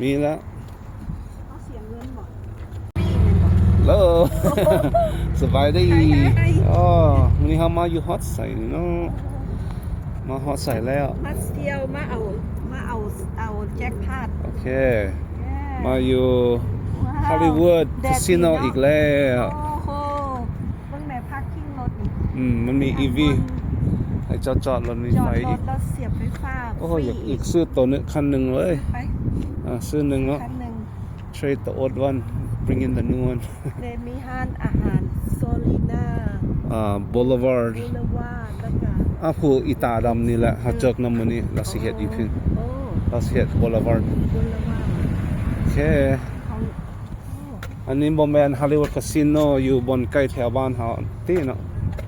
ມີແລ້ວ ເອົາສຽງເງິນບໍ່? ໂລ ສະບາຍດີ. ອໍ ມື້ນີ້ເຮົາມາຢູ່ຮອດໃສນີ້ເນາະ? ມາຮອດໃສແລ້ວ? ມາທ່ຽວ ມາເອົາ ມາເອົາ ເອົາແຈັກພອດ. ໂອເຄ ມາຢູ່ ວ້າວ ຮອລລີວູດ ແດດດີເນາະ ຄາສິໂນອີກແລ້ວ. ໂອ້ໂຫ ເບິ່ງແດ່ ພາຄິງລົດນີ້. ອືມ ມັນມີອີວີ ໃຫ້ເຈົ້າຈອດລົດມີໄຟອີກ. ຈອດລົດແລ້ວສຽບໄຟຟ້າ ໂອ້ໂຫ ຟຣີ ຢາກ ຢາກຊື້ໂຕໜຶ່ງຄັນໜຶ່ງເລີຍ. ໄປ ອ່າ ຊື້ໜຶ່ງເນາະ ຄັນໜຶ່ງ. Trade the old one, bring in the new one. ເດ ມີຮ້ານອາຫານໂຊລີນາ ອ່າ ບູລະວາດ ບູລະວາດ ແລ້ວກະ ອ່າ ຜູ້ອີຕາດຳນີ້ແຫຼະ ເຮົາເຈີນຳມື້ນີ້ ລາວຊິເຮັດຢູ່ພີ້. ໂອ້ ລາວຊິເຮັດບູລະວາດ ບູລະວາດ. ໂອເຄ ຂອງ ໂອ້ ອັນນີ້ບໍ່ແມ່ນຮອລລີວູດຄາສິໂນ ຢູ່ບ່ອນໃກ້ແຖວບ້ານເຮົາຕິເນາະ.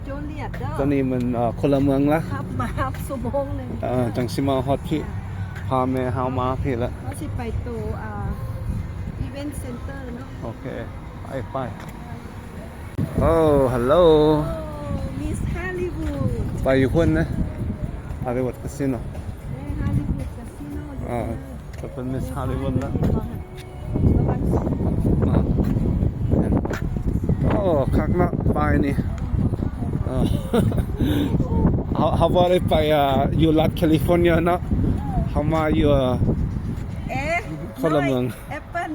ໂຈລຽດເດີ ຕົວນີ້ມັນ ເອີ ຄົນລະເມືອງລະ ຂັບມາຮັບຊົ່ວໂມງໜຶ່ງ ເອີ ຈັ່ງຊິມາຮອດພີ້. ພາແມ່ເຮົາມາພີ້ລະ. ເຮົາຊິໄປໂຕ ອ່າ ອີເວັນເຊັນເຕີເນາະ. ໂອເຄ ໄປ ໄປ. ໂອ້ ຮັລໂຫຼ ໂອ້ ມິສຮອລລີວູດ ໄປຢູ່ພຸ້ນນະ ຮອລລີວູດຄາສິໂນ. ເອີ ຮອລລີວູດຄາສິໂນຢູ່ ອ່າ ເພິ່ນເປັນມິສຮອລລີວູດລະ. ລະວັງສອງ ອ່າ ໂອ້ ຄັກເນາະ ປ້າຍນີ້. ເອີ ເຮົາ ເຮົາບໍ່ໄດ້ໄປ ອ່າ ຢູ່ລັດແຄລິຟໍເນຍເນາະ ເຮົາມາຢູ່ ເອ ຄົນລະເມືອງ. ແອັບເປິ້ນ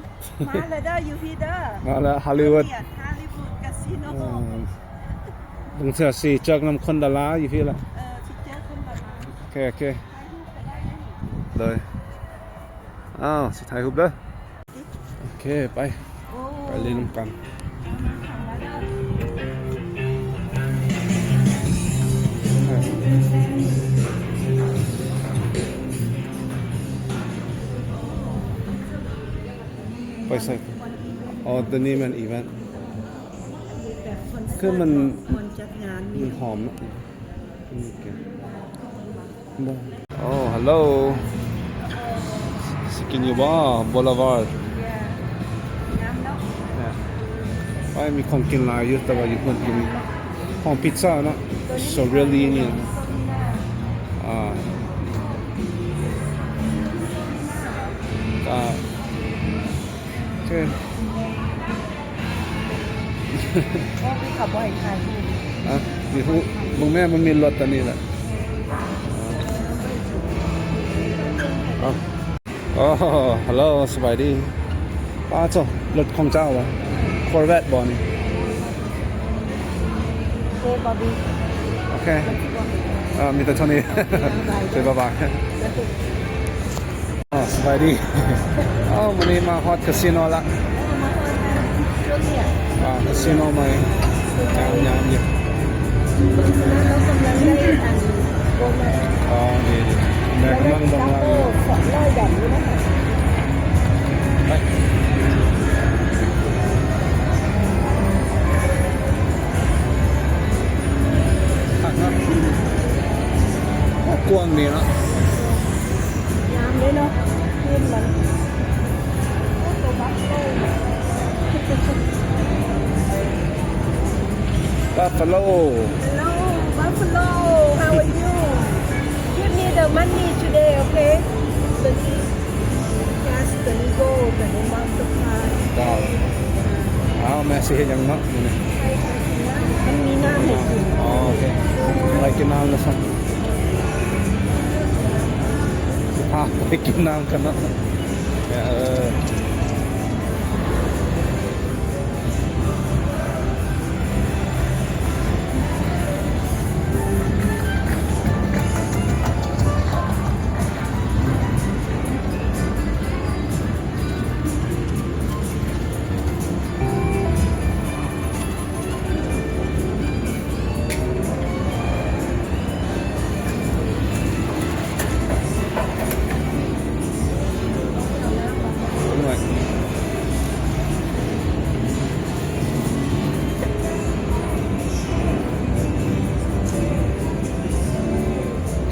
ມາແລ້ວເດີ ຢູ່ພີ້ເດີ ມາແລ້ວ ຮອລລີວູດ ຮອລລີວູດຄາສິໂນ. ອືມ ບາງເທື່ອຊິເຈີນຳຄົນດາລາຢູ່ພີ້ລະ. ເອີ ຊິເຈີຄົນດາລາ. ໂອເຄ ໂອເຄ ຖ່າຍຮູບກໍໄດ້ເດີ. ໂດຍ ອ້າວ ຊິຖ່າຍຮູບເດີ. ໂອເຄ ໄປ ໂອ້ ໄປຫຼິ້ນນຳກັນ. ໄປໃສ? ອໍ ຕົວນີ້ແມ່ນອີເວັນ ຄືມັນ ມັນຫອມເນາະ. ໂອ້ ຮັລໂຫຼ ຊິກິນຢູ່ບໍ່? ບູລະວາດ ໂອ້ຍ ມີຂອງກິນຫຼາຍຢູ່ ແຕ່ວ່າຢູ່ພຸ້ນກິນ ຫ້ອງພິດຊາເນາະ ສະເວລີນີ້ ອ່າ ກະ ໂອເຄ ໂອ້ ພີ່ເຂົາບໍ່ໃຫ້ຖ່າຍຮູບ. ອ່ະ ມີຮູບ ເບິ່ງແມ່ ມັນມີລົດອັນນີ້ແຫຼະ. ເອົາ ໂອ້ ຮັລໂຫຼ ສະບາຍດີ. ປ້າໂທ້ ລົດຂອງເຈົ້າຫວາ? ຄໍເວັດບໍ່ນີ້? ໂອເຄ ບໍ່ມີ ໂອເຄ ມັນຊິບໍ່ມີ ເອີ ມີແຕ່ເທົ່ານີ້ ໂອເຄ ບາຍບາຍ ບາຍບາຍ. ອ່າ ສະບາຍດີ. ເອົ້າ ມື້ນີ້ມາຮອດຄາສິໂນລະ. ມາຮອດແລ້ວ ອ່າ ຄາສິໂນໃໝ່ ງາມໆຢູ່. ເຮົາກຳລັງໄດ້ອັນໂບນັດ ອໍ ດີໆ ແມ່ກຳລັງເບິ່ງວ່າ ສອງຮ້ອຍບາດຢູ່ນະຄະ. ໄປ. ຄັກເນາະ ໂອ້ ກວ້າງດີເນາະ ງາມເດ້ເນາະ ພື້ນມັນ ໂອ້ ໂຕບັບໂລ ບັບຟາໂລ. Hello Buffalo, how are you? Give me the money today, okay? Plus the ego, the amount of time. ເຈົ້າ ອ້າວ ແມ່ຊິເຮັດຫຍັງເນາະມື້ນີ້? ມັນມີນ້ຳໃຫ້ກິນ. ອໍ ໂອເຄ ໄປກິນນ້ຳແລ້ວຊັ້ນ ພາໄປກິນນ້ຳກັນເນາະ. ເອີ.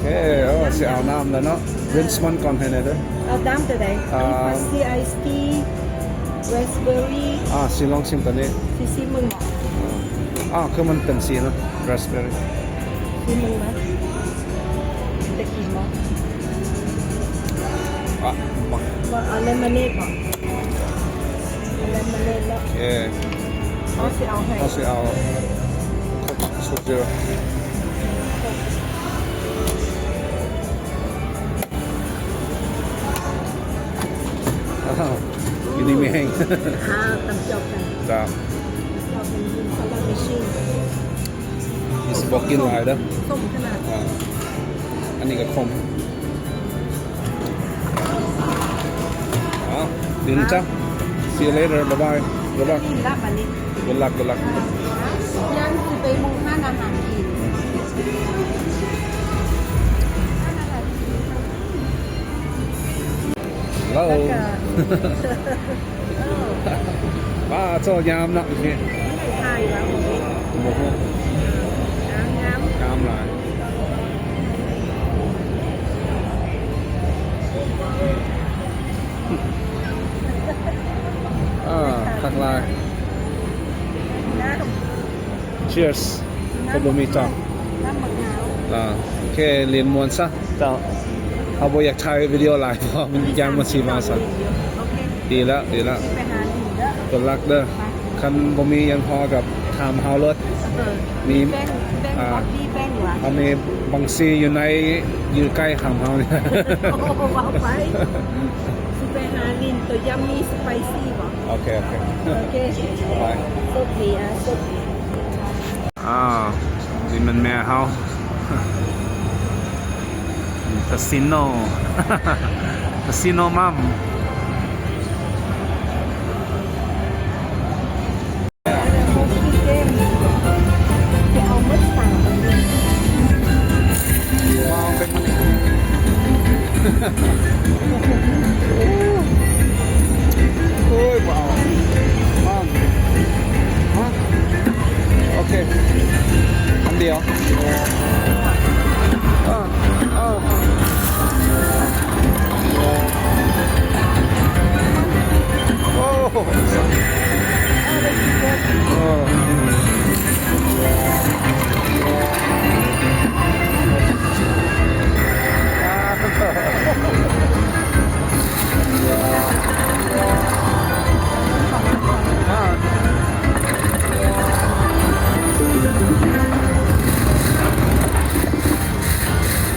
ໂອເຄ ເອີ ຊິອາບນ້ຳແລ້ວເນາະ. ເວັນສະມັນກ່ອນໃຫ້ແດ່ເດີ. ເອົາຕາມໂຕໃດ? ອ່າ ມີຟາຊີໄອສທີ ແຣສເບີຣີ. ອ່າ ຊິລອງຊິມໂຕນີ້ ຊິຊິມເບິ່ງ. ອ່າ ຄືມັນເປັນສີເນາະ ແຣສເບີຣີ. ຊິມເບິ່ງນະ ໄດ້ກິນບໍ່? ອ່ະ ມາ ວ່າເອົາເລມອນເນດບໍ່? ເອົາເລມອນເນດເນາະ. ເອີ ເຮົາຊິເອົາໃຫ້ ເຮົາຊິເອົາໂຄກໂຊເຈີ. ອ້າວ ຢູ່ດີມີແຮງ. ຫາຕຳຈອກກັນ. ເຈົ້າ. ເຈົ້າເປັນສຳລັບເມຊິນ. ມີສະບອກກິນຫຼາຍເດີ. ສົ້ມຂະໜາດ. ອ່າ ອັນນີ້ກໍຂົມ. ເອົາ ດີນະ. ອ່າ See you later. Bye bye. Good luck. ດີນະບັດນີ້. Good luck. Good luck. ອ່າ ຍັງຊິໄປບຸກຮ້ານອາຫານອີກ. ແລ້ວ ແລ້ວກໍ ເອີ ວ້າ ໂຊຍາມເນາະ. ໂອເຄ ຖ່າຍວ່າ ໂອ້ໂຫ ງາມ ງາມ ງາມຫຼາຍ. ອ່າ ຄັກຫຼາຍ. ງາມ. Cheers. ເຂົາບໍ່ມີຈອກ. ນ້ຳໝາກນາວ. ອ່າ ໂອເຄ ຫຼິ້ນມ່ວນຊະເຈົ້າ. ເຮົາບໍ່ຢາກຖ່າຍວິດີໂອຫຼາຍ ເພາະວ່າມັນຢ້ານມັນຊິມາຊະ. ໂອເຄ ດີແລ້ວ ດີແລ້ວ. ຊິໄປຫາຫຼິ້ນເດີ. Good luck ເດີ. ໄປ. ຄັນບໍ່ມີຫຍັງພໍກໍຖາມເຮົາໂລດ. ເອີ ມີ ມີແປ້ງ ແປ້ງ ອ່າ ບັອກກີ້ ແປ້ງຫວານ. ເຮົາມີບັງຊີຢູ່ໃນ ຢູ່ໃກ້ຂ້າງເຮົານີ້. ໂອ້ ເວົ້າໄປ. ຊິໄປຫາຫຼິ້ນໂຕຢຳມີສະໄປຊີບໍ່? ໂອເຄ ໂອເຄ ໂອເຄ ບາຍ. ໂຊກດີ ອ່າ ໂຊກດີ. ອ້າວ ນີ້ແມ່ນແມ່ເຮົາ ກາຊີໂນ ກາຊີໂນມັມ. ໂອ້ຍ ບໍ່ເອົາ ມາ ມາ ໂອເຄ ອັນດຽວ ເອີ ເອີ ໂອ້ ເອີ.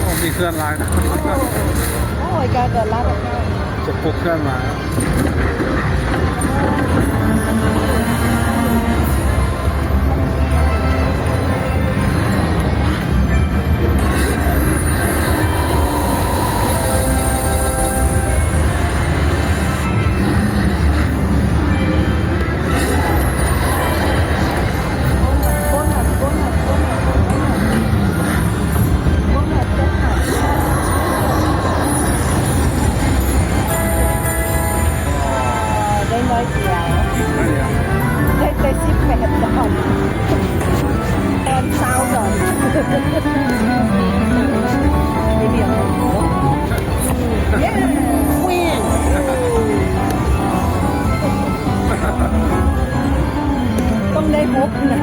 ໂອ້ ມີເພື່ອນຫຼາຍນະ. ໂອ້ຍ ກາຍເປັນລາວ ຈະປຸກເພື່ອນຫຼາຍ. ໄດ້ໜ້ອຍດຽວ ໄດ້ແຕ່ສິບແປດດອນ ຕອນຊາວດອນ ເຢ້ ຄວີນ ຕ້ອງໄດ້ຫົກນະ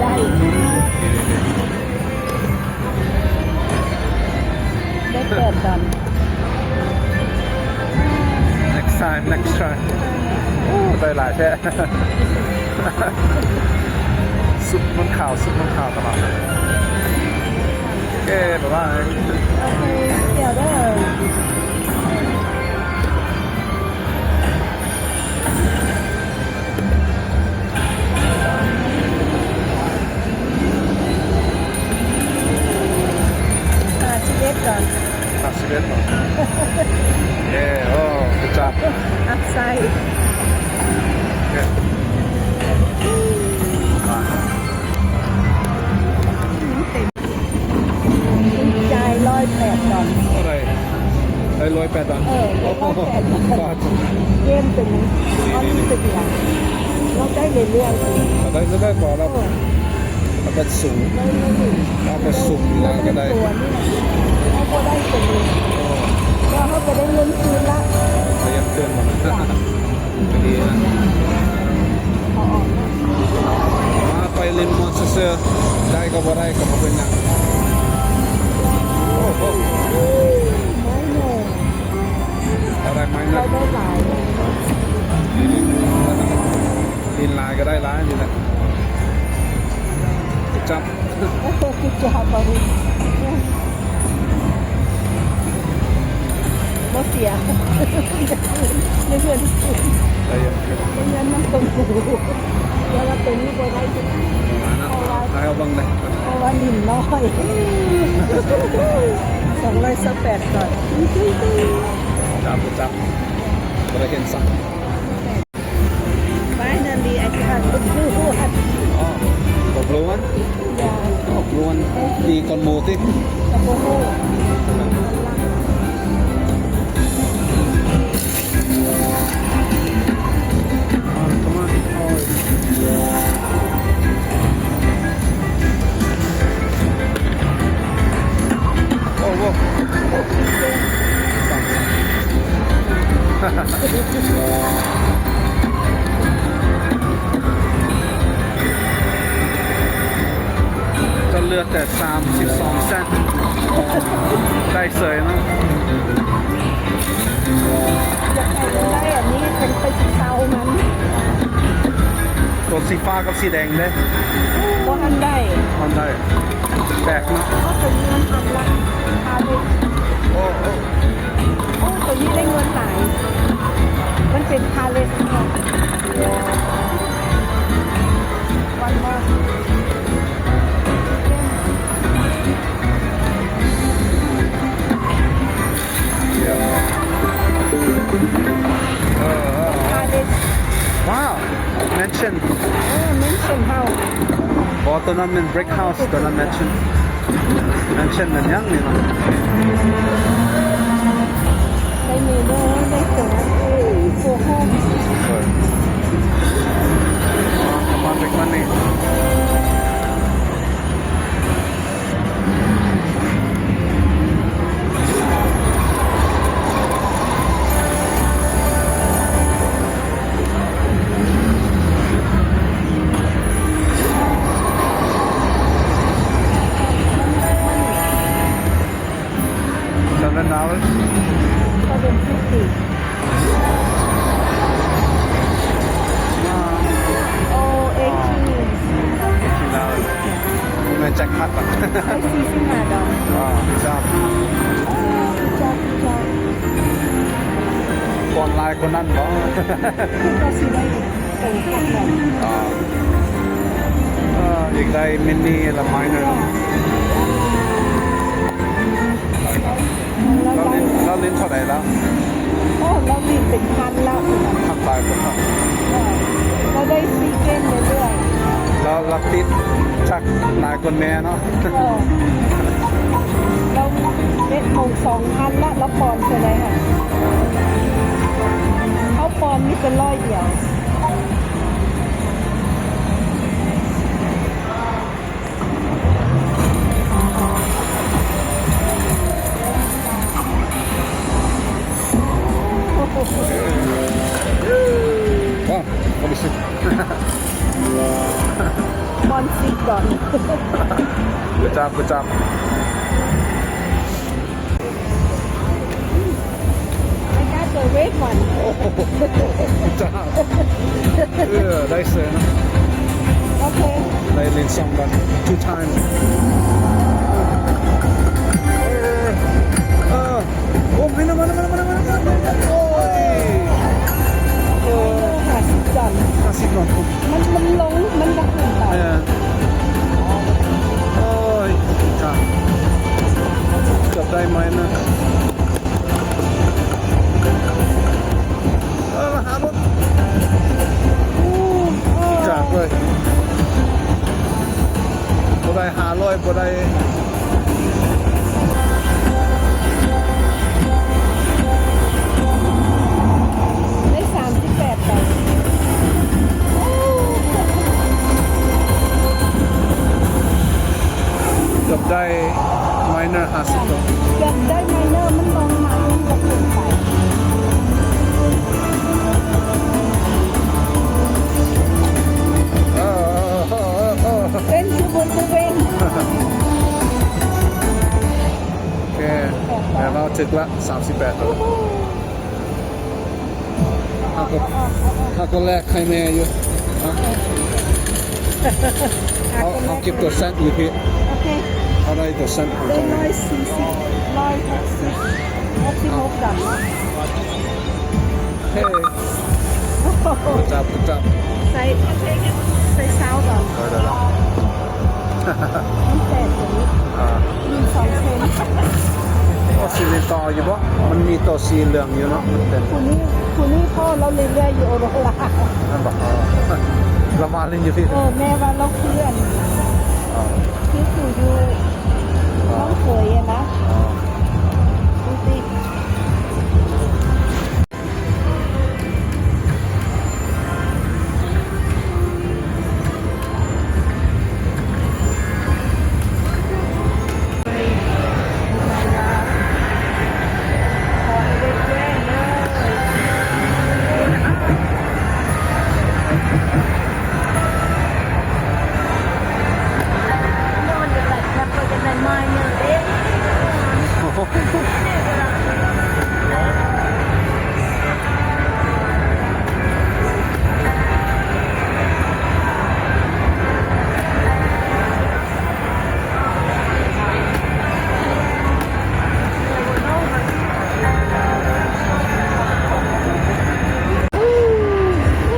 ໄດ້. ໄດ້ແປດດອນ next time next time. ໂອ້ ໄດ້ຫຼາຍແທ້ ຊຸດມັນຂາວ ຊຸດມັນຂາວຕະຫຼອດ. ໂອເຄ ບາຍບາຍ ໂອເຄ ດຽວເດີ. ຫ້າສິບເອັດກ່ອນ ຫ້າສິບເອັດເນາະ. ເອີ ໂອ້ good job. ອັບໄຊ ໂອເຄ ມາ. ຈ່າຍຮ້ອຍແປດດອນ ເທົ່າໃດ? ໄດ້ຮ້ອຍແປດດອນ. ເອີ ໄດ້ຮ້ອຍແປດດອນ. ບາດ ເກມຕົວນີ້ ມັນເປັນຫຍັງ? ເຮົາໄດ້ເລື້ອຍໆ ເຮົາໄດ້ເລື້ອຍໆ ເພາະວ່າເຮົາ ເອີ ເຮົາໄປສູງ ເຮົາໄປເລື້ອຍໆ ເຮົາໄປສູງແລ້ວກໍໄດ້ ຕົວນີ້ນະ ເຮົາບໍ່ໄດ້ຕົວນີ້ ເອີ ແລ້ວເຮົາກໍໄດ້ເງິນຄືນລະ ປະຢັດເກີນ ກໍດີນະ. ມາໄປຫຼິ້ນມ່ວນຊື່ໆ ໄດ້ກໍບໍ່ໄດ້ກໍບໍ່ເປັນຫຍັງ. ໂອ້ໂຫ ໂອ້ຍ ໂອ້ຍ ໂອ້ຍ. ໄມ້ນະ ໄດ້ຫຼາຍ ດິນຫຼາຍກໍໄດ້ຫຼາຍນີ້ແຫຼະ ຈັບ ໂອ້ໂຫ ຈັບ ບໍ່ເສຍ ໃນເຮືອນ ໃນເຮືອນ ໃນເຮືອນມັນຕົງ ແຕ່ວ່າຕົງນີ້ບໍ່ໄດ້ ເພາະວ່າ ໃຫ້ເຮົາເບິ່ງເດ້ ເພາະວ່າດິນນ້ອຍ ສອງຮ້ອຍຊາວແປດກ່ອນ ຈັບ ຈັບ ບໍ່ໄດ້ເຫັນຊ້ຳ. Finally, I found the blue one. ອໍ the blue one? Yeah. ອໍ blue one ດີກວ່າໝູຕິ ກໍບໍ່ຮູ້ Come on, come on. ໂອ້ໂຫ ກໍເຫຼືອແຕ່ສາມສິບສອງເຊັນ ໄດ້ເສີຍເນາະ. ຢາກໃຫ້ມັນໄດ້ອັນນີ້ ເພິ່ນໄປຊິເຊົາມັນ ຕົວສີຟ້າກັບສີແດງເດ້ ບໍ່ທັນໄດ້ ບໍ່ທັນໄດ້ ແປກເນາະ ເພາະຕົວນີ້ມັນພັນລະ ພາເລັດ ໂອ້ ໂອ້ ໂອ້ ຕົວນີ້ໄດ້ເງິນຫຼາຍ ມັນເປັນພາເລັດເນາະ ວັນມາ ເອີ ເອີ ເອີ ວ້າວ Mansion ເອີ Mansion House ບໍ່ ຕົວນັ້ນແມ່ນ Brick House ຕົວນັ້ນ Mansion Mansion ແມ່ນຫຍັງນີ້ນະ ໄດ້ເມເດີ ໄດ້ຕົວນັ້ນ ໂອ້ໂຫ ເອີ ມາເປັກມັນນີ້. Seven dollars? Seven fifty. ໂອ້ ເອັດທີນ ເອັດທີນດອລ ແມ່ນແຈັກພອດ ໄດ້ສີ່ສິບຫ້າດອນ ອ່າ ຈັບ ຈັບ ຈັບ ກ່ອນຫຼາຍກວ່ານັ້ນບໍ? ຄືວ່າຊິໄດ້ໂຕຄັກແລ້ວ ອ່າ ເອີ ອີກໄດ້ມິນນີ ແລະ ໄມເນີ ລາວຫຼິ້ນ ລາວຫຼິ້ນເທົ່າໃດລະ? ໂອ້ ລາວຫຼິ້ນເປັນພັນລະ ພັນປາຍຄົນເນາະ ເອີ ລາວໄດ້ຊີເກມເລື້ອຍໆ ລາວ ລາວຕິດຈັກຫຼາຍກວ່າແມ່ເນາະ ເອີ ລາວເຮັດໂມງສອງພັນລະ ລາວປອນເທົ່າໃດຫະ? ເຮົາປອນມີແຕ່ຮ້ອຍດຽວ. ວ້າວ ບໍ່ຮູ້ສຶກ ບອນຊິກບອນ Good job, good job. I got the red one. ໂອ້ໂຫ Good job. ເອີ ໄດ້ເສີຍເນາະ ໂອເຄ ໄດ້ຫຼິ້ນສອງບານ two time. ເອີ ເອີ ໂອ້ ມາແລ້ວ ມາແລ້ວ ມາແລ້ວ ມາແລ້ວ ໂອ້ຍ ເອີ ຫ້າສິບດອນ ຫ້າສິບດອນ ມັນ ມັນລົງ ມັນບໍ່ຂຶ້ນໄປ ເອີ ໂອ້ຍ ເກືອບໄດ້ໄມ້ນະ ເອີ ມາຫາລົດ ຈັກເລີຍ ບໍ່ໄດ້ຫ້າຮ້ອຍ ບໍ່ໄດ້ ໄດ້ສາມສິບແປດ ເກືອບໄດ້ໄມເນີຫ້າສິບຕົວ ເກືອບໄດ້ໄມເນີ ມັນລົງມາ ມັນບໍ່ຂຶ້ນໄປ ເອີ ເອີ ເອີ ເອີ ເປັນຄືບໍ່ເປັນ ໂອເຄ ແມ່ນເວົ້າຖືກລະ ສາມສິບແປດຕົວ. ເຮົາກໍແລກໃຫ້ແມ່ຢູ່. ເອົາ ເອົາ ເອົາເກັບຕົວແຊັນຢູ່ພີ້. ໂອເຄ ເອົາໄດ້ຕົວແຊັນຂອງເຈົ້າ. ຮ້ອຍສີ່ສິບ ຮ້ອຍຫົກສິບ ຫົກສິບຫົກດອນ. ເອີ Good job, good job. ໃສ່ ໃສ່ຊາວດອນ. ເອີ ໄດ້ລະ. ມັນແຕກຕົວນີ້ ອ່າ ມີສອງເສັ້ນ. ໂອ້ ຊິເປັນຕໍ່ຢູ່ບໍ່? ມັນມີຕົວສີເຫຼືອງຢູ່ເນາະ. ມັນເປັນ ຜູ້ນີ້ ຜູ້ນີ້ພໍ່ລາວເລື້ອຍໆຢູ່ໂອໂຣລາ. ແມ່ນບໍ່? ເອີ ລາວມາຫຼິ້ນຢູ່ພີ້. ເອີ ແມ່ວ່າລາວຄືອັນ ອ່າ ຄືຢູ່ ອ່າ ນ້ອງເຂີຍຫັ້ນນະ. ອ່າ ດູຊິ.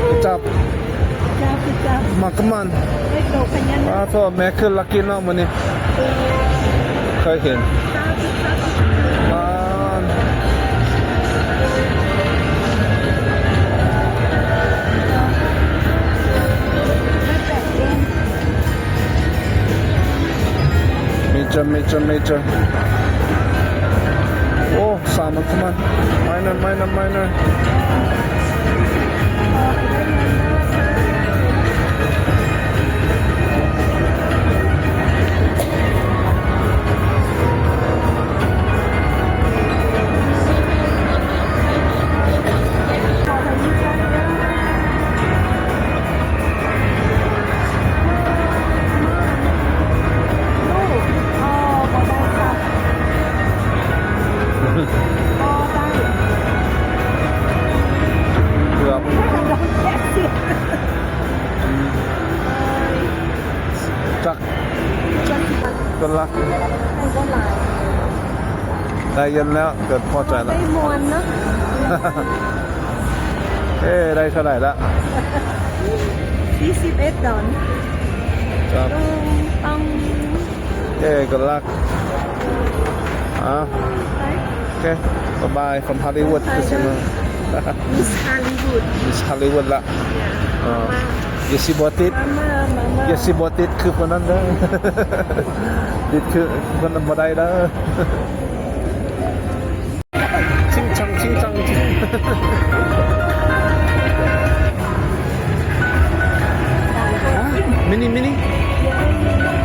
Good job. Good job, good job. ມາກະມັນ ເອີ ໂຕຂະຫຍັນ. ອ້າໂທ້ ແມ່ຄືລັກກີ້ເນາະມື້ນີ້. ເອີ ເຄີຍເຫັນ. ປານ Major, major, major. ໂອ້ ສາມມັນເຂົ້າມາ. Minor, minor, minor. ເກືອບ ຈັກ Good luck. ໄດ້ເງິນແລ້ວ ກໍພໍໃຈແລ້ວ. ໄດ້ມ່ວນເນາະ. ເອີ ໄດ້ເທົ່າໃດລະ? ສີ່ສິບເອັດດອນ. ຄັບ ເອີ Good luck. ອ່າ ໂອເຄ ບາຍບາຍ from Hollywood. Miss Hollywood. Miss Hollywood ລະ. ເອີ ຢ່າຊິບໍ່ຕິດ ຢ່າຊິບໍ່ຕິດຄືຄົນນັ້ນເດີ. ຕິດຄືຄົນນັ້ນບໍ່ໄດ້ເດີ. ຊິງຊັງ ຊິງຊັງ ຊິງ ມິນິ ມິນິ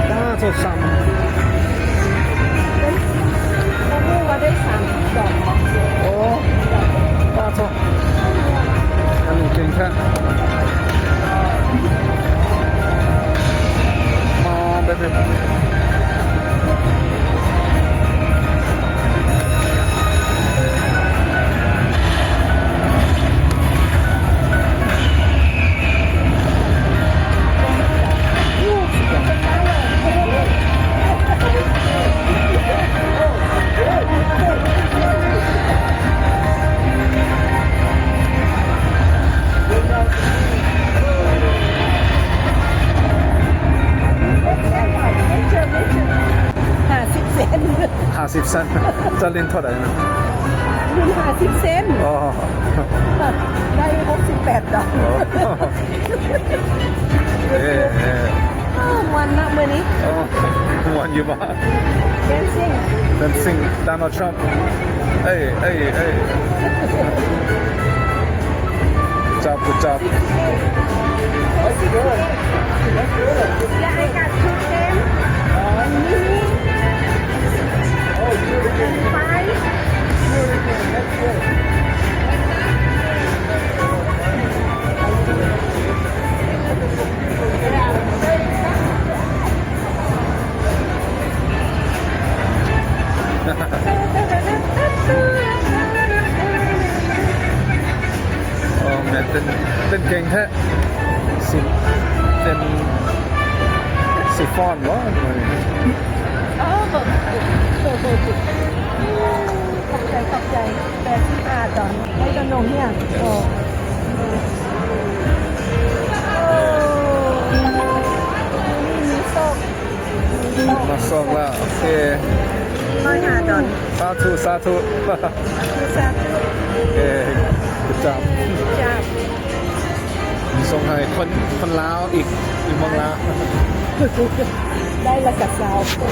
ປາໂທ້ ສາມ ບໍ່ຮູ້ວ່າໄດ້ສາມສິບດອກ. ໂອ້ ປາໂທ້ ອັນນີ້ເກັ່ງແທ້. ມາແບບນີ້ ຫ້າສິບເຊັນ ຫ້າສິບເຊັນ ຈະຫຼິ້ນເທົ່າໃດນະ? ຫຼິ້ນຫ້າສິບເຊັນ. ອໍ ໄດ້ຫົກສິບແປດດອນ. ອໍ ເອີ ເອີ ອ້າວ ມ່ວນເນາະມື້ນີ້. ອໍ ມ່ວນຢູ່ບໍ່? Dancing. Dancing Donald Trump. ເອີຍ ເອີຍ ເອີຍ. Good job, good job. Yeah, I got two ten, one mini, and five. Oh, man. ເປັນ ເປັນເກັ່ງແທ້ ຊິເປັນຊີຟອນບໍ? ເອີ ເບິ່ງ ເບິ່ງ ເບິ່ງ ຂອບໃຈ ຂອບໃຈ ແປດສິບຫ້າດອນ ໄດ້ດອນໂນເຮຍ ໂອ້ ໂອ້ ມີ ມີໂຊກ ມາສອງແລ້ວ ໂອເຄ ຮ້ອຍຫ້າດອນ ສາທຸ ສາທຸ ສາທຸ ເອີ good job ຈາກ ສົ່ງໃຫ້ຄົນ ຄົນລາວອີກ ອີກເມືອງລາວ ໄດ້ລະກະຊາວ ໂອ້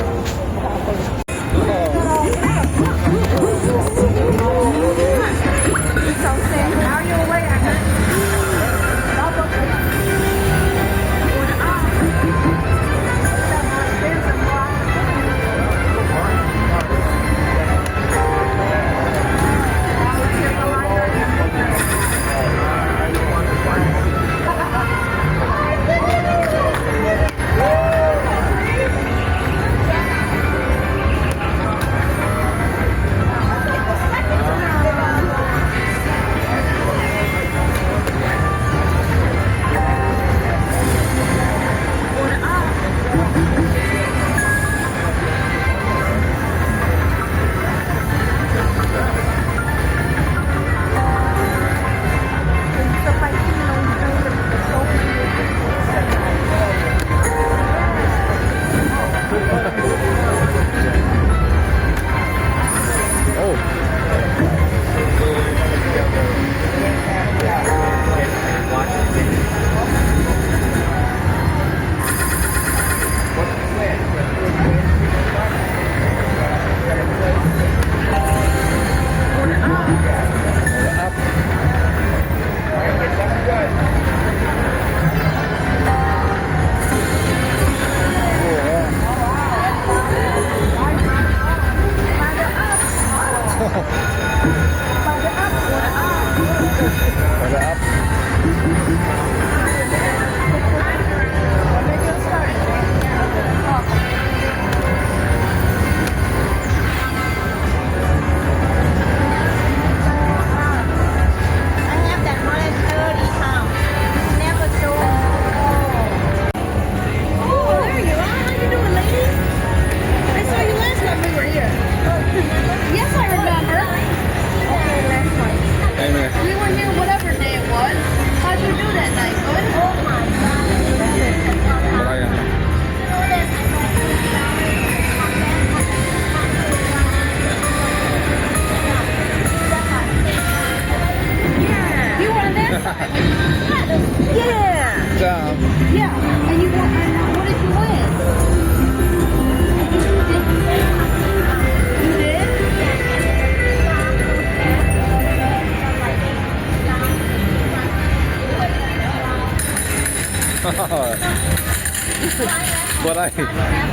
Oh, there you are. How you doing, lady? I saw you last time we were here. Yes, I remember. Okay, last time. Hey, man. We were here whatever day it was. How'd you do that night? Good? Oh, my God. You were on that side. Yeah. Good job. Yeah. And you won, and what did you win? You did? Borai,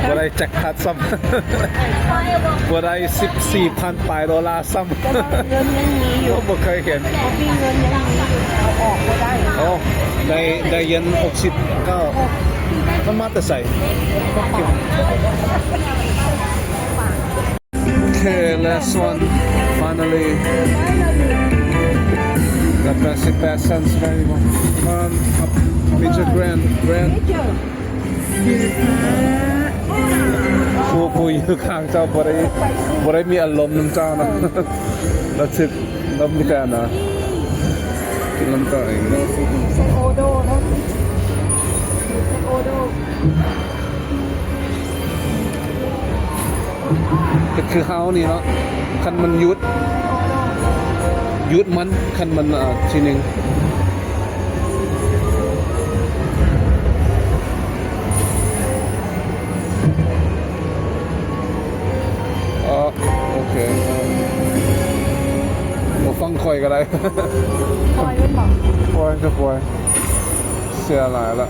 borai jackpot sam. Borai sibsii phan pai dollar sam. ແຕ່ວ່າເງິນຍັງມີຢູ່ ໂອ້ ບໍ່ເຄີຍເຫັນ ບໍ່ມີເງິນຍັງມີຢູ່ ເອົາອອກບໍ່ໄດ້ ໂອ້ ໄດ້ ໄດ້ເຢັນຫົກສິບເກົ້າ ມັນມາແຕ່ໃສ? Okay, last one. Finally. Got that six cents, very one. Come on, up. Major grand, grand. ຜູ້ ຜູ້ຢູ່ຂ້າງເຈົ້າບໍ່ໄດ້ ບໍ່ໄດ້ມີອາລົມນຳເຈົ້ານະ ລະຖືກ ລະມີແຕ່ອັນນະ ກິນນ້ຳເຈົ້າເອງເນາະ ເຮັດຄືເຮົານີ້ເນາະ ຄັນມັນຢຸດ ຢຸດມັນ ຄັນມັນ ອ່າ ທີໜຶ່ງ. ອໍ ໂອເຄ ບໍ່ຟັງຂ້ອຍກໍໄດ້ ປ່ອຍມັນບໍ? ປ່ອຍກໍປ່ອຍ ເສຍຫຼາຍລະ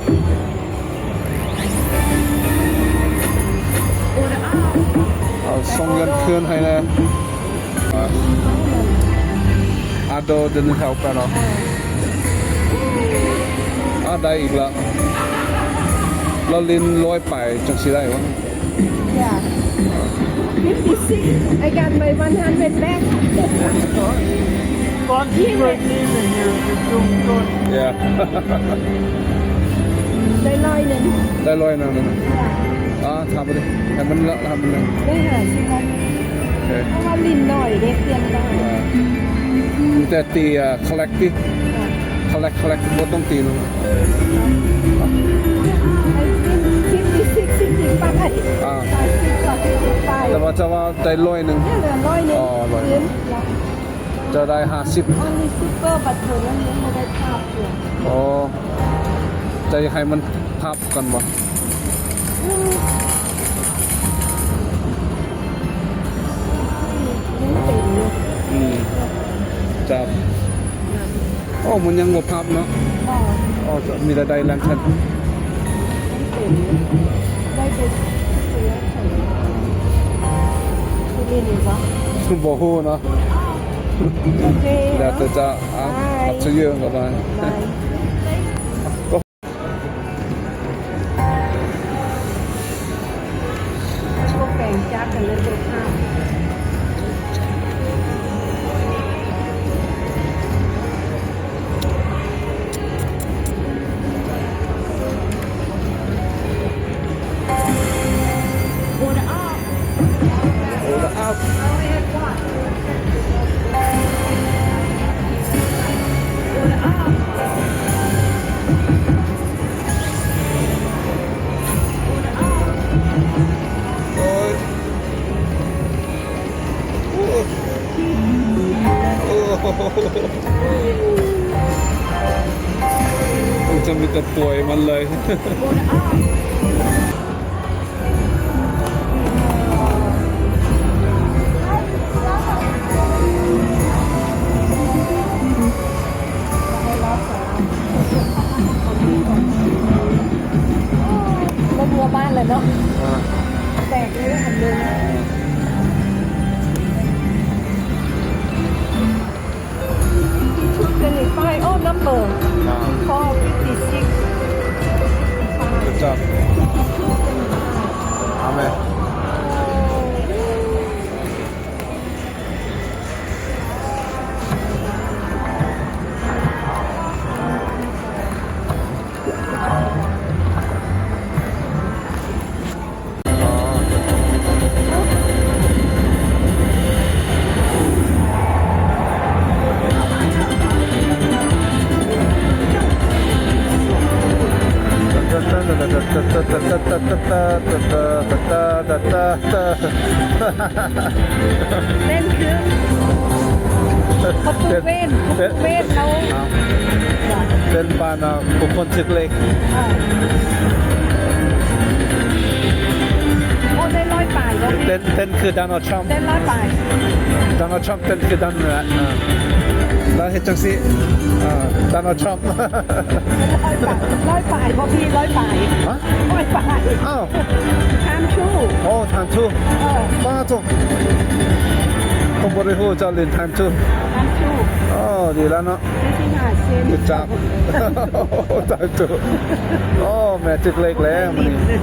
ເອົາ ສົ່ງເງິນຄືນໃຫ້ແດ່. ອາໂດ ດຽວນີ້ເຮົາໄປເນາະ ອາ ໄດ້ອີກແລ້ວ ລາວຫຼິ້ນຮ້ອຍປາຍຈັ່ງຊິໄດ້ວະ? Yeah. Fifty-six. I got my one hundred back. Fun, great evening here. You're doing good. Yeah. ໄດ້ຮ້ອຍໜຶ່ງ ໄດ້ຮ້ອຍໜຶ່ງ. ອ່າ ຖາມໄປເລີຍ ໃຫ້ມັນລະ ໃຫ້ມັນ ໄດ້ຫ້າສິບ ໂອເຄ ເພາະວ່າຫຼິ້ນໜ້ອຍເດ້ ປ່ຽນໜ້ອຍ. ອ່າ ມີແຕ່ຕີ ອ່າ collect ຕິ collect collect ບໍ່ຕ້ອງຕີນຳ. ອ່າ ແຕ່ວ່າຈະວ່າໄດ້ຮ້ອຍໜຶ່ງ. ເຫຼືອຮ້ອຍໜຶ່ງ. ອໍ ຮ້ອຍ ຈະໄດ້ຫ້າສິບ. Only super ບັດເທື່ອນັ້ນຍັງບໍ່ໄດ້ພາບເທື່ອ. ອໍ ຈະຢາກໃຫ້ມັນພາບກັນບໍ່? ອືມ ຍັງເຕັມຢູ່. ອືມ ຈະ ອໍ ມັນຍັງບໍ່ພາບເນາະ. ອໍ ອໍ ມີແຕ່ໄດ້ແລງທັນ. ໄດ້ໄປ ບໍ່ຮູ້ເນາະ. ໂອເຄ ແລ້ວແຕ່ເຈົ້າ. ອ່າ ບາຍ up to you. ບາຍບາຍ. ບາຍ. ພວກແປງຈັກກັນເລີຍເດີ. Order up. Order up. Order up. Order up. ໂອ້ຍ ໂອ້ ໂອ້ ມັນຈະມີແຕ່ປ່ວຍມັນເລີຍ. ລົງເມືອບ້ານແລ້ວເນາະ. ອ່າ ແຕກເລີຍອັນໜຶ່ງ. Fifty-two twenty-five. Oh, number. ອ່າ four fifty-six. ເຈົ້າ fifty-two twenty-five. ອາແມນ. ເຕັ້ນຄື ເຂົາຖືກເວນ ເຕັ້ນ ເວນເຮົາ ເຕັ້ນປານຜູ້ຄົນຖືກເລກ. ເອີ ໂອ້ ໄດ້ຮ້ອຍປາຍບໍ່? ເຕັ້ນ ເຕັ້ນຄື Donald Trump. ເຕັ້ນຮ້ອຍປາຍ. Donald Trump ເຕັ້ນຄື Donald ນັ້ນແຫຼະ. ເອີ ລາວເຮັດຈັ່ງຊີ້. ເອີ Donald Trump. ຮ້ອຍປາຍ ຮ້ອຍປາຍບໍ່ພີ່ ຮ້ອຍປາຍ. ຮະ? ໂອ້ຍ ປາຍ. ອ້າວ Time two. ໂອ້ Time two. ເອີ ປາໂທ້ ຄົງບໍ່ໄດ້ຮູ້ເຈົ້າຫຼິ້ນ Time two. Time two. ອໍ ດີແລ້ວເນາະ. ເຈັດສິບຫ້າເຊັນ. Good job. Time two. ໂອ້ ແມ່ຖືກເລກແລ້ວມື້ນີ້.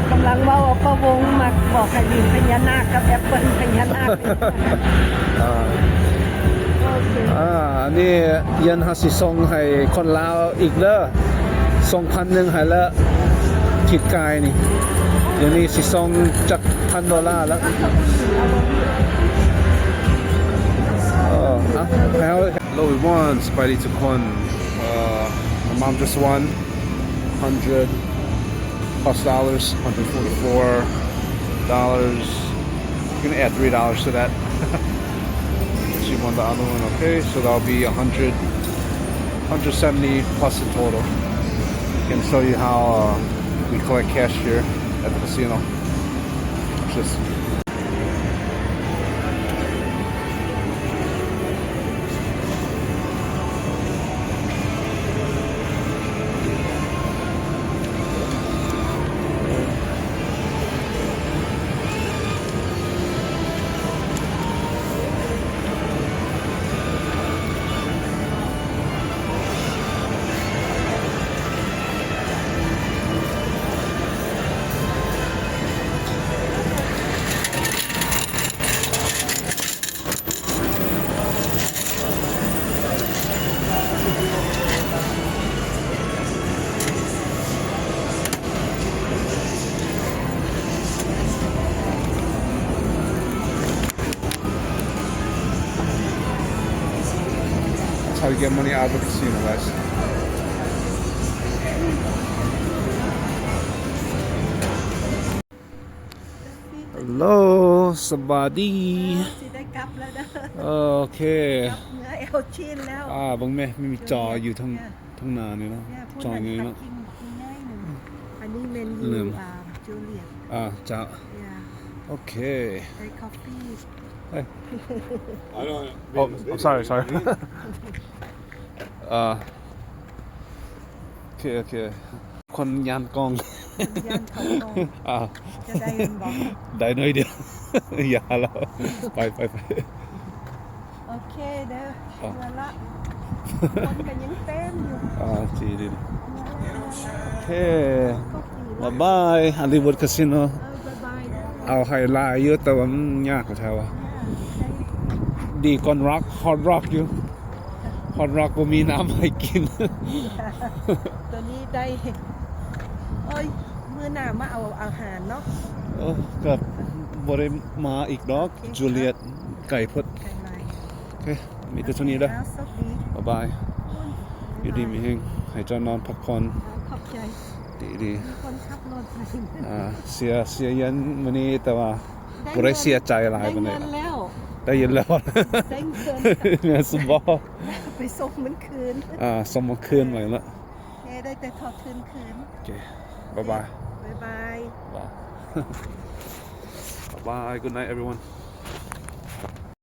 ກຳລັງເວົ້າກັບປ້າວົງ ມັກບອກໃຫ້ຫຼິ້ນພະຍານາກກັບແອັບເປິ້ນພະຍານາກ. ອ່າ ໂອເຄ ອ່າ ອັນນີ້ ຢ້ຽນເຮົາຊິສົ່ງໃຫ້ຄົນລາວອີກເດີ ສົ່ງພັນໜຶ່ງໃຫ້ລະ ທິດກາຍນີ້ ດຽວນີ້ຊິສົ່ງຈັກພັນໂດລາລະ. ເອີ ອ່ະ Hello everyone, ສະບາຍດີທຸກຄົນ. Uh, my mom just won hundred plus dollars, hundred forty-four dollars. You're gonna add three dollars to that. She won the other one. Okay, so that'll be a hundred, hundred seventy plus in total. Can show you how, uh, we collect cash here at the casino. Just How you get money out of the casino, guys? ເຮລໂລ ສະບາຍດີ. ຊິໄດ້ກັບແລ້ວເດີ. ໂອເຄ ກັບເມືອແອວຈີນແລ້ວ. ອ່າ ເບິ່ງແມ ມີຈໍຢູ່ທາງ ເອີ ທາງໜ້ານີ້ເນາະ. ເອີ ຈໍຢູ່ນີ້ເນາະ. ອັນນີ້ແມ່ນຢູ່ ອ່າ ຈູລຽດ. ອ່າ ເຈົ້າ. ໂອເຄ ໄດ້ຄອບຟີ. ເອີ I don't. Oh, I'm sorry, sorry. ອ່າ ໂອເຄ ໂອເຄ. ຄົນຢ້ານກ້ອງ ຢ້ານເຂົ້າກ້ອງ. ອ່າ ຈະໄດ້ແມ່ນບໍ່? ໄດ້ໜ້ອຍດຽວ. ຢ່າລະ ໄປ ໄປ ໄປ. ໂອເຄເດີ ອ່າ ເມືອລະ. ຄົນກໍຍັງເຕັມຢູ່. ອ່າ ຈີດິນ. ໂອເຄ ບາຍບາຍ ຮໍລລີວູດຄາຊີໂນ. ເອີ ບາຍບາຍເດີ. ເອົາໃຫ້ຫຼາຍຢູ່ ແຕ່ວ່າມັນຍາກແທ້ວ່າ. ດີກວ່າຣັອກ ຮອດຣັອກຢູ່. ຮອດຣັອກບໍ່ມີນ້ຳໃຫ້ກິນ. ໂຕນີ້ໄດ້. ໂອ້ຍ ມື້ໜ້າມາເອົາອາຫານເນາະ. ເອີ ກໍບໍ່ໄດ້ມາອີກດອກ. ໂອເຄ ຈູລຽດ ໄກໂພດ. ໄກຫຼາຍ. ໂອເຄ ມີແຕ່ເທົ່ານີ້ເດີ. ໂຊກດີ ບາຍບາຍ. ຢູ່ດີມີແຮງ ໃຫ້ເຈົ້ານອນພັກຜ່ອນ. ຂອບໃຈ. ດີໆ. ມີຄົນຂັບລົດ. ອ່າ ເສຍ ເສຍເງິນມື້ນີ້ ແຕ່ວ່າ ບໍ່ໄດ້ເສຍໃຈຫຼາຍປານໃດ. ໄດ້ເງິນແລ້ວ ໄດ້ເງິນແລ້ວ. ໄດ້ເງິນ ແມ່ນບໍ່? ໄປສົ່ງມັນຄືນ. ອ່າ ສົ່ງມັນຄືນໃໝ່ລະ. ໂອເຄ ໄດ້ແຕ່ຖອນທຶນຄືນ. ໂອເຄ ບາຍບາຍ. ບາຍບາຍ. ບາຍບາຍ. Good night, everyone.